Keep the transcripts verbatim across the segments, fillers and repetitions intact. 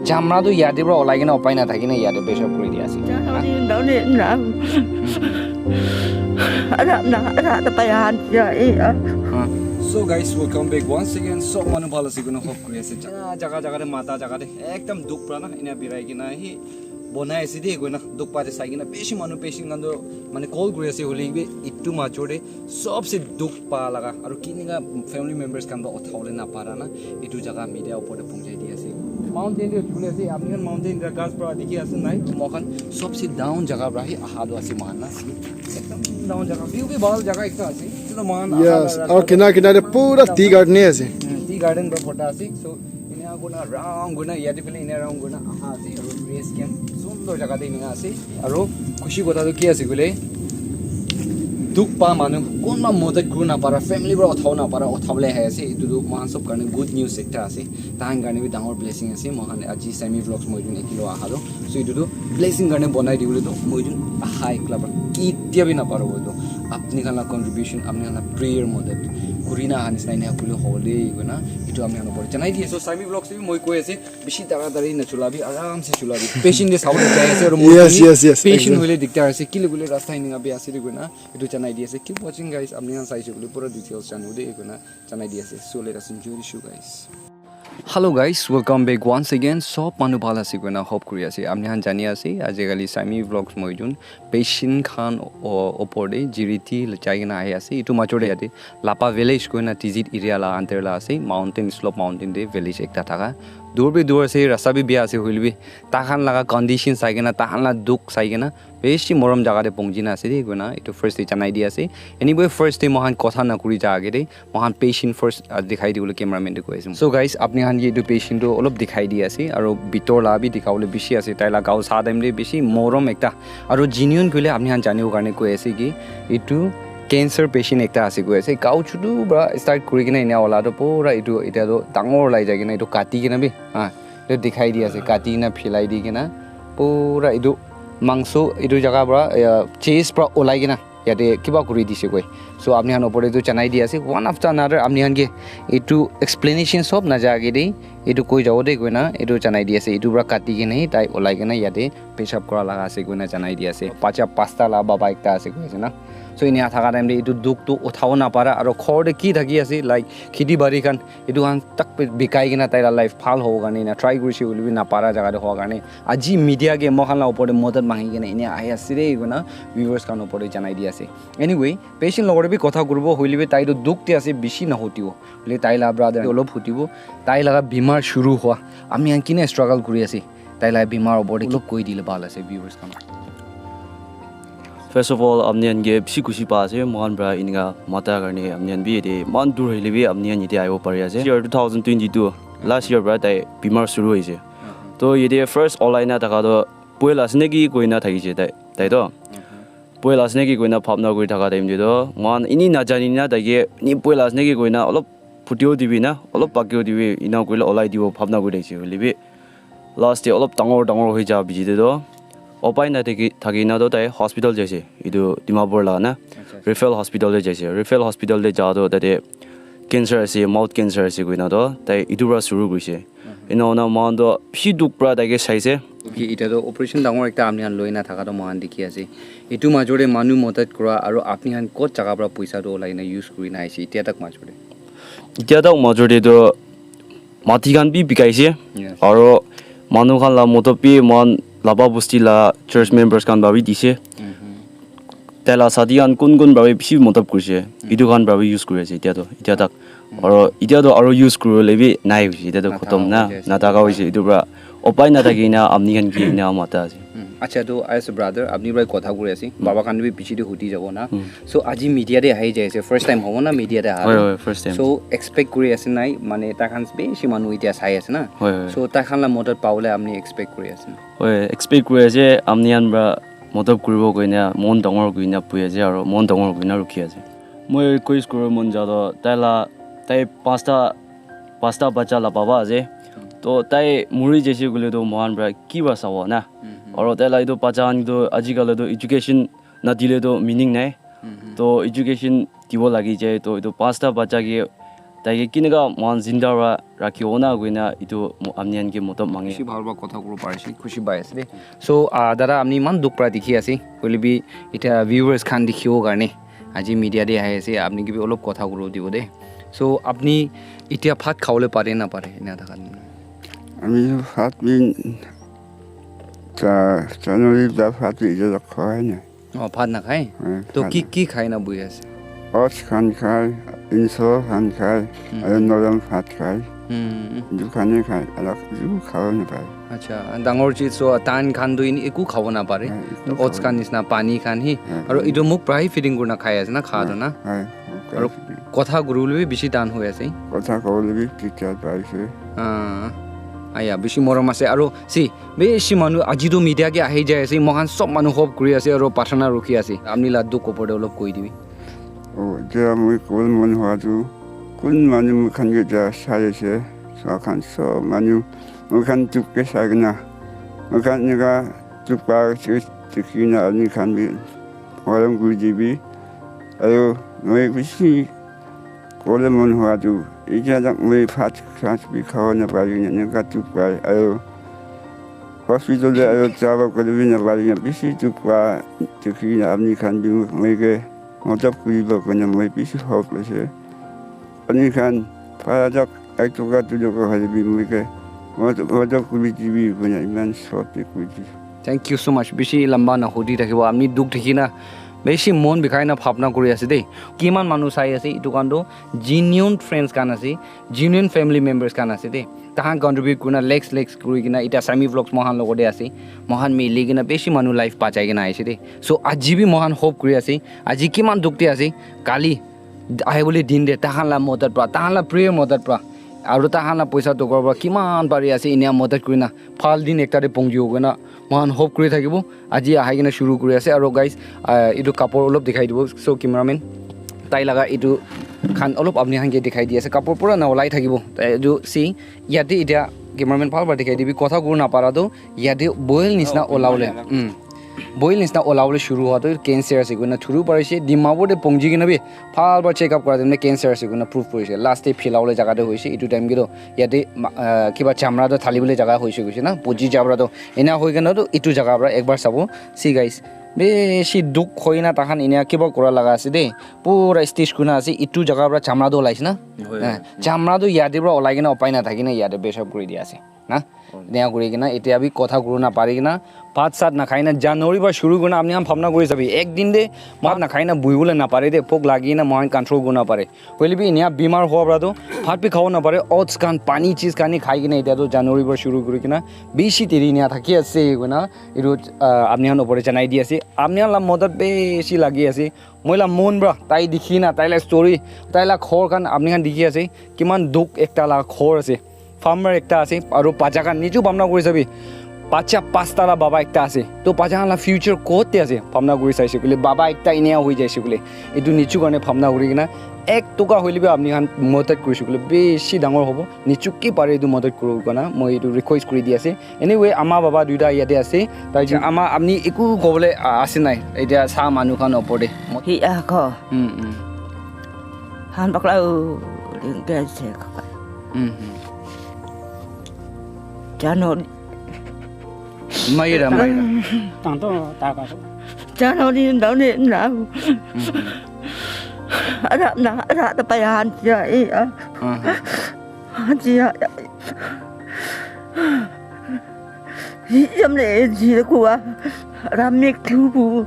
Chamra tu yate para olai kena upai nathaki na yate peshab kuri dia ase. So guys, welcome back once again. Sob manu bhal ase koina hope kuri ase. Jaga jaga jaga te mata jaga te ekdam dukh pra na ena birai kena hi bonai ase de koina dukh pa te sai kena bishi manu patient khan toh mane call kuri ase hoile bi itu major te sobse dukh pa laga aru kinika family members khan toh uthawole napara na itu jaga media opor te punjai di ase. Mountain te uthibole ase, apni khan mountain te ghas pra dikhi ase nai? Moikhan sobse down jaga pra hi aha toh ase moikhan na. Ekdam down jaga, view bi bhal jaga ekta ase. Etu toh moikhan aha Yes, laga aru kinar kinar te pura tea garden he ase. Hmm, tea garden pra pota ase. So, enia kurina round kurina yate phale enia round kurina aha ase aru rest camp sundor jaga te enia ase. Aru khushi kotha toh ki ase koile, dukh pa manu kunba madad kuri napara, family para uthabo napara, uthabole ahi ase. Etu tu moikhan sob karne good news ekta ase, tahan karne bi dangor blessing ase. Moikhan aji Sammy Vlogs moi jun ekilo aha toh, so etu tu blessing karne bonai dibole toh moi jun aha ekla para ketia bi napara hoile toh apni khan la contribution, apni khan la prayer madad kurina aha nisina enia kuri hobole koina etu apni khan opor te janai di ase. So Sammy Vlogs te bi moi koi ase, bishi taratari nachulabi, aram se chulabi. Patient te sabole jai ase aru moi Yes, khan yes, yes, patient exactly. Hoile diktar ase, kile koile rasta enika bi ase de koina etu janai di ase. Keep watching guys, apni khan saise koile pura details janibo de koina janai di ase. So let us enjoy the show guys. Hello guys, welcome back once again. Sob manu bhal ase koina hope kuri ase. Apni khan jani ase, ajikali Sammy Vlogs moi jun patient khan o- opor te G R T jai kena ahi ase. Etu major te yate Lapa village koina Tizit area la under la ase, mountain slope mountain te village ekta thaka. Dur bi dur ase, rasta bi bia ase hoile bi, takhan laga condition sai kena, takhan la dukh sai kena, bishi morom jaga te pongji na ase de koina etu first te janai di ase. Anyway, first te moikhan kotha nakuri ja age te moikhan patient first, ah, dikhai dibole cameraman te koi ase. So guys, apni khan ke etu patient tu olop dikhai di ase aru bitor la bi dikhabole bishi ase. Tai la gao sa time te bishi morom ekta aru genuine koile apni khan janibo karne koi ase ki etu cancer patient ekta ase koi ase. Gao chutu para start kuri kena enia wala tu pura etu etia tu dangor ulai jai kena etu kati kena bi, ah, etu dikhai di ase, kati kena philai di kena pura etu mangso etu jaga para, eh, chest para ulai kena yate kiba kuri dise koi. So apni khan opor te tu janai di ase, one after another apni khan ke etu explanation sob naja age de etu koi jabo de koina etu janai di ase. Etu para kati kena tai ulai kena yate peshab kura laga ase koina janai di ase. Bacha pasta la baba ekta ase koi ase na. So enia thaka time te etu dukh tu uthabo napara aru ghor te ki thaki ase, like kheti bari khan, etu khan tak bi bikai kena tai la life bhal hobo karne na try kurise hoile bi napara jaga te howa karne aji media ke moikhan la opor te madad mangi kena enia ahi ase de koina viewers khan opor te janai di ase. Anyway, patient logor te bi kotha kuribo hoile bi tai tu dukh te ase, bishi nahutibo. Hoile tai la brother olop hutibo, tai laga bimar shuru hua, apni khan kina struggle kuri ase, tai laga bimar opor te olop koi dile bhal ase viewers khan. First of all, apni khan ke bishi khushi pa ase, moikhan pra enika mata karne apni khan bi yate eman dur hoile bi apni khan yate ahibo pari ase. Year two thousand twenty-two, last year pra tai bimar shuru hoise. To yate first olai na thaka to boil ase naki koina thakise tai, tai to. Boil ase naki koina bhabna kuri thaka time te to, moikhan ini najani na tai ke, ini boil ase naki koina olop phutio dibi na, olop pakio dibi, ina koile olai dibo bhabna kuri thakise hoile bi. Last te olop dangor dangor hoi ja bichi te to upai na thaki, thaki na to tai hospital jaise. Etu Dimapur la na. Acha, acha. Referral hospital te jaise. Referral hospital te ja to tate cancer ase, mouth cancer ase koina to tai etu para shuru kurise. Mhm. Ena hona moikhan to bishi dukh para tai ke saise. Okay, ita to operation dangor ekta apni khan loi na thaka to moikhan dikhi ase. Etu major te manu madad kura aru apni khan kot jaga para poisa to olai na use kuri na aise, itya tak major te? Itya tak major te to mati khan bi bikaise. Yes. Aro manu khan la motob bi moikhan Lapa Bosti la church members khan para bi dise. Mhm. Tai la sadi khan kun kun para bi bishi motob kurise. Mm. Etu khan para bi use kuri ase itya to, itya tak. Mm. Aro itya to aro use kuribole bi nai hoise, itya to Nathaka khotom na, hoise. Nathaka hoise. Etu para upai nathaki na apni khan ke ena mata ase. Mm. Acha, to as a brother, apni para kotha kuri ase, Mm. baba khan bi piche te huti jabo na. Mm. So aji media te ahi jai ase, first time hobo na media te aha Hoi, to? Hoi, first time. So expect kuri ase nai, mane tai khan bishi manu itya sai ase na. Hoi, hoi. So tai khan la madad pabole apni expect kuri ase na? Hoi, expect kuri ase, apni khan para madad kuribo koina mon dangor kurina buhi ase aro mon dangor kurina rukhi ase. Moi request kuribo mon ja to tai la, tai pasta, pasta bacha la baba ase. To tai muri jaise koile to moikhan para ki para sabo na? Mhm. Aro tai la etu bacha khan to ajikali to education nadile to meaning nai. Mhm. To education dibo lagi jai, to etu pasta bacha ke Taike kineka mohan zinda ra rakhiwo na koina etu mo-, apni khan ke modot mangi. Bishi bhal para kotha kuribo parise, khushi pai ase de. So, ah, dada, apni iman dukh para dikhi ase, hoile bi eta viewers khan dikhibo karne aji media de ahi ase, apni ke bi olop kotha kuribo dibo de. So, apni etia bhat khawole pare na pare, ena thaka? Ami bhat bi cha, January da bhat bi etia tak khawai nai. Oh, bhat nakhai? Eh, to bhat ki, na- ki khai na bui ase? Oats khan khai, insur khan khai, Hmm. aru norom bhat khai. Hmm. Etu khan he khai, alag eku khabo napare. Acha, dangor chis so tan khan tu in eku khabo napare. Eh, eku Oats khabo khan nisna pani khan hi. Eh, Aru pani. Etu muk pra hi feeding kurna khai ase na, kha tu na? Eh, muk pra Aru hi feeding. Kotha kuribole bi bishi tan hoi ase. Kotha kobole bi teacher paise. Ah, aya, bishi morom ase. Aru si, Bishi manu aji tu media ke ahi jai ase, moikhan sob manu hope kuri ase aru prarthana rukhi ase. Apni la dukh opor te olop koi dibi. Oh, etia moi kobole mon howa tu, kun manu moikhan ke etia sai ase, so khan sob manu moikhan dukh ke sai kena, moikhan eneka dukh pa ase, dikhi kena apni khan bi morom kuri dibi. Aru moi bishi Kole mon hua tu, etia tak moi bhat sat bi khabo napari kena eneka dukh pai, aru hospital te aru jabo kole bi napari kena bishi dukh pa, dukhi kena apni khan bi moi ke modot kuribo koina moi bishi hope ase. Apni khan para tak ek toka du toka hoile bi moi ke modot, modot kuri dibi koina iman short te koi dibi. Thank you so much. Bishi lamba na hudi thakibo. Apni dukh dikhi na bishi mon bikhai na bhabna kuri ase de. Kiman manu sai ase, etu khan tu genuine friends khan ase, genuine family members khan ase de. Tahan contribute kurina lakhs, lakhs kuri kena eta Sami Vlogs mohan logote ase. Mohan mili kena bishi manu life bachai kena aise de. So aji bi mohan hope kuri ase. Aji kiman dukh de ase, kali ahibole din de tahan la modot pra, tahan la prayer modot pra, aru tahan la poisa tokor pra kiman pari ase inia modot kurina bhal din ekta de pongji ho kena mohan hope kuri thakibo. Aji ahai kena shuru kuri ase. Aru guys, ah, etu kapur olop dikhai dibo. So cameraman, tai laga etu khan olop apni khan ke dikhai di ase. Kapur pura na olai thakibo. Tai etu si, yate etia cameraman bhal para dikhai dibi. Kotha kuri na para tu yate boil nisna olawole. Mm. Boil nisna olawole shuru hua tu cancer ase koina thuru parise. Dimapur te pongji kena bi bhal para check up kora time te cancer ase koina proof kurise. Last te philawole jaga te hoise. Etu time ke tu yate ma-, ah, kiba chamra tu thalibole jaga hoise koise na. Puji chamra tu Ena hoi kena tu etu jaga para ekbar sabo. See guys, bishi dukh hoi na tahan enia kiba kura laga ase de. Pura stitch kurina ase. Etu jaga para chamra tu olai ase na? Hoi, Eh, hoi. Chamra tu yate para olai kena upai na thaki na yate bishop kuri dia ase. Na? Hoi. Enia kuri kena etia bi kotha kuri na pari kena bhat sat na khai na January para shuru kurina apni khan bhabna kuri sabi. Ek din de bhat na khai na buhi bole na pare de. Bhok lagi na mohan control kuri na pare. Hoile bi enia bimar hua para tu bhat bi khabo napare, oats khan, pani cheez khan hi khai kena etia tu January para shuru kuri kena bishi deri enia thaki ase koina etu, ah, apni khan opor te janai di ase. Apni khan la modot bishi lagi ase. Moi la mon para tai dikhi na, tai la story, tai la ghor khan apni khan dikhi ase. Kiman dukh ekta la ghor ase. Farmer ekta ase, aru bacha khan niju bhabna kuri sabi, bacha pasta la baba ekta ase, to bacha khan la future kot te ase, bhabna kuri saise koile, baba ekta enia hoi jaise koile, etu niju karne bhabna kuri kena ek toka hoile bi apni khan modot kurise koile bishi dangor hobo, niju ki pare etu modot kuri kena moi etu request kuri di ase. Anyway, ama baba duita yate ase, tai ama apni eku kobole, ah, ase nai, etia sa manu khan opor te. Hi a ko. Hmm, hmm. Han bakla u ring ke se ka. Hmm, hmm. Jano. Maira, maira. Tang to ta ka. Jano ni ndau ni na. Hmm, hmm. Ara na, ara ta pa ya han ya e a. Hmm, hmm. Han ya. Yam le ji ku a. Ra mik tu bu.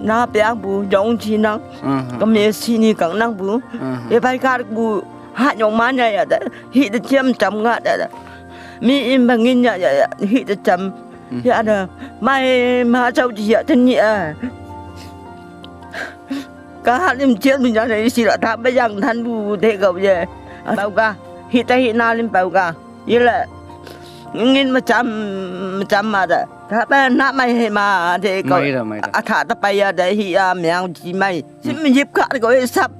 Na pya bu jong ji nang. Hmm, hmm. Ka me si ni kang nang bu. Hmm, hmm. E bai kar bu. Ha nyong ma nya ya da. Hi da chiam cham nga da da. Mi im ba ngin ya ya ya. Hi da cham. Hmm. Ya da. Mai ma chau ji ya ten ni a. Ka ha lim chiam ni ya da si la ta ba yang than bu de ga ye. Pau ga. Hi ta hi na lim pau ga. Ye la. Ngin ma cham ma cham ma da. Ta ba na mai he ma de ga. Mai da, mai da. A tha ta pa ya da hi ya myang ji mai. Sim yip ka ko sap.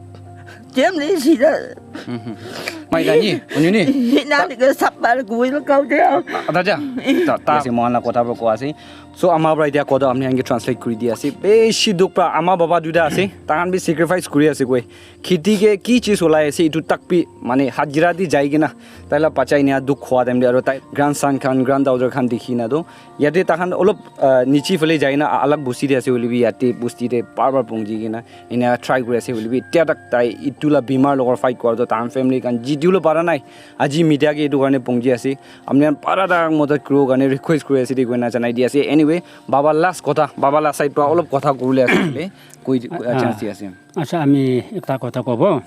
Chiam ni si da. Hmm. Mai dani, uni ni. Nani ke sapar kuil kau dia. Ada ja. Ta ta si mohan la kotha bro ko ase. So ama bra itia koda amni ange translate kuri di ase. Beshi dukh pra ama baba duita ase. Tahan bi sacrifice kuri ase koi. Khiti ke ki cheez olai ase itu tak bi mane hajira di jai kena. Tai la bacha inia dukh khwa time de aro tai grandson khan granddaughter khan dikhi na do. Yate tahan olop nichi phale jai na alag busti de ase hoile bi yate busti de bar bar pungji kena. Enia try kuri ase hoile bi tia tak tai itu la bimar logor fight kora to tahan family khan jitiwole para nai. Aji media ke itu karne pungji ase. Amni khan para ta modot kuro karne request kuri ase de koina janai di ase. Anyway, baba last kotha, baba la side pra olop kotha kurule ase hoile koi chance di ase. Acha ami ekta kotha kobo.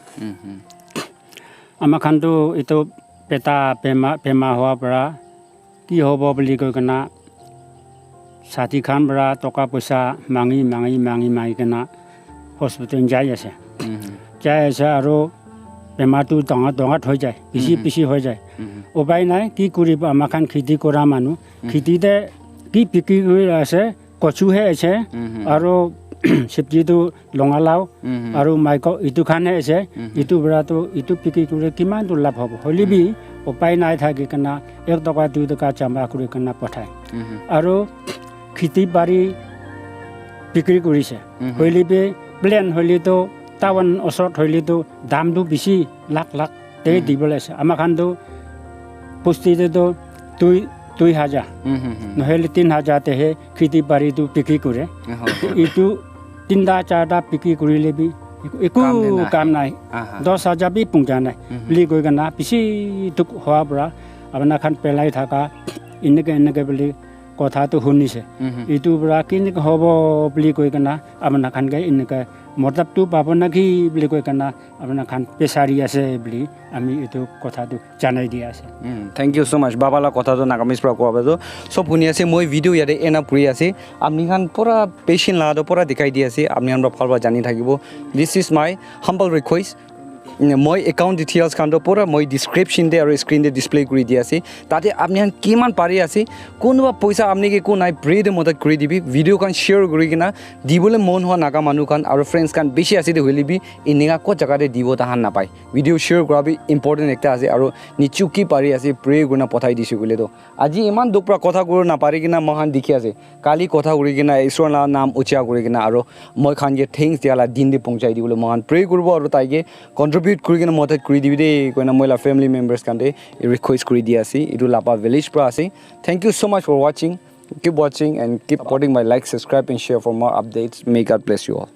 Ama khan tu itu peta bema bema hoa para ki hobo buli koi kena sati khan para toka poisa mangi mangi mangi mangi kena hospital jai ase. Jai ase aro bemar tu dangor dangor hoi jai, bisi bisi hoi jai. Upai nai, ki kuribo ama khan kheti kora manu. Kheti te ki bikri kuri ase, kochu he ase, aro sabji tu longalao, aro maiko itu khan he ase, itu para tu itu bikri kuri kiman tu labh hobo. Hoile bi upai nai thaki kena ek toka dui toka jama kuri kena pathai. Aro kheti bari bikri kurise. Hoile bi plain hoile tu town osot hoile tu dam tu bisi lakh lakh te dibole ase. Ama khan tu bosti te tu dui dui hajar nohole tin hajar te he kheti bari tu bikri kure. Itu tinta charta bikri kurile bi eku kam nai. Dos hajar bi pungja nai. Buli koi kena bisi dukh hoa para apna khan pelai thaka eneka eneka buli kotha tu hunise. Itu para kineka hobo buli koi kena apna khan ke eneka matlab tu pabo na ki buli koi kena apna khan pesari ase buli ami itu kotha tu janai di ase. Thank you so much. Baba la kotha tu Nagamese pra kowa to sob huni ase. Moi video yate end up kuri ase. Apni khan pura patient la to pura dikhai di ase. Apni khan pra bhal pra jani thakibo. This is my humble request. Moi account details khan to pura moi description te aro screen te display kuri di ase. Tate apni khan kiman pari ase, kunuba poisa apni ke ko nai pray te madad kuri dibi. Video khan share kuri kena dibole mon hoa Naga manu khan aro friends khan bishi ase de hoile bi eneka ko jaga te dibo tahan napai. Video share kura bi important ekta ase aro nichu ki pari ase pray kurina pathai dise koile to. Aji iman dukh pra kotha kuri napari kena moikhan dikhi ase. Kali kotha kuri kena Isor la naam ucha kuri kena aro moi khan ke thanks dia la din de pungchai dibole moikhan pray kuribo aro tai ke contribute kuri kena madad kuri dibi de koina moi la family members khan te request kuri di ase. Itu Lapa village pra ase. Thank you so much for watching. Keep watching and keep supporting by like, subscribe and share for more updates. May God bless you all.